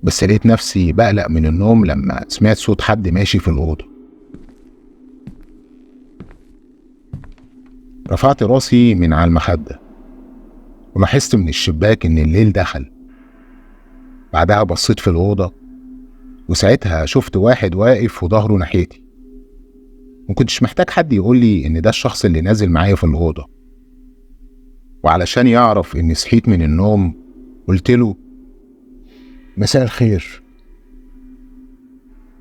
بس لقيت نفسي بقلق من النوم لما سمعت صوت حد ماشي في الأوضة. رفعت راسي من على المخدة ولاحظت من الشباك إن الليل دخل. بعدها بصيت في الأوضة وساعتها شفت واحد واقف وظهره ناحيتي. مكنتش محتاج حد يقولي إن ده الشخص اللي نازل معايا في الأوضة. وعلشان يعرف إني صحيت من النوم قلت له مساء الخير.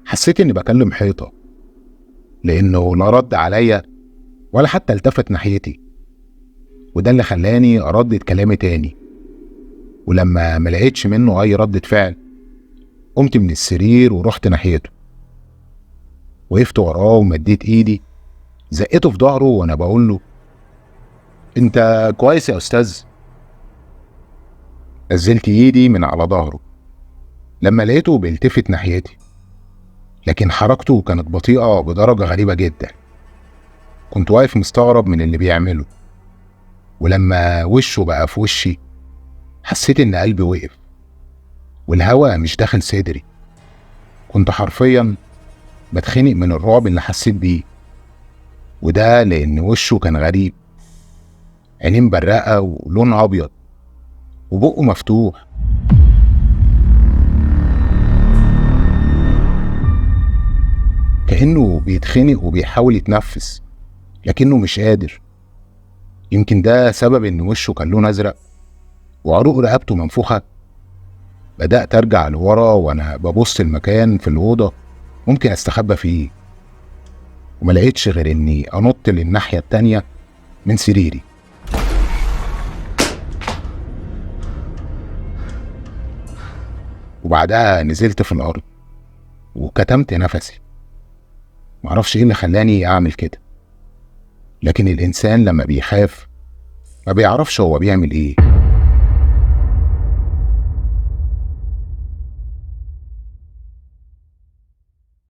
حسيت إني بكلم حيطة، لأنه لا رد عليا ولا حتى التفت ناحيتي، وده اللي خلاني أردد كلامي تاني. ولما ما لقيتش منه أي ردة فعل قمت من السرير ورحت ناحيته، وقفت وراه ومديت إيدي زقته في ظهره وأنا بقول له أنت كويس يا أستاذ؟ نزلت إيدي من على ظهره لما لقيته بيلتفت ناحيتي، لكن حركته كانت بطيئة بدرجة غريبة جدا. كنت واقف مستغرب من اللي بيعمله، ولما وشه بقى في وشي حسيت إن قلبي وقف والهواء مش داخل صدري. كنت حرفيا بتخنق من الرعب اللي حسيت بيه، وده لأن وشه كان غريب، عينين برقة ولون أبيض وبقه مفتوح. كأنه بيتخنق وبيحاول يتنفس لكنه مش قادر. يمكن ده سبب إن وشه كان لون أزرق وعروق رقبته منفوخة. بدأت أرجع لورا وأنا ببص المكان في الأوضة ممكن أستخبى فيه، وما لقيتش غير إني أنط للناحية التانية من سريري. وبعدها نزلت في الأرض وكتمت نفسي. معرفش إيه اللي خلاني أعمل كده، لكن الإنسان لما بيخاف ما بيعرفش هو بيعمل إيه.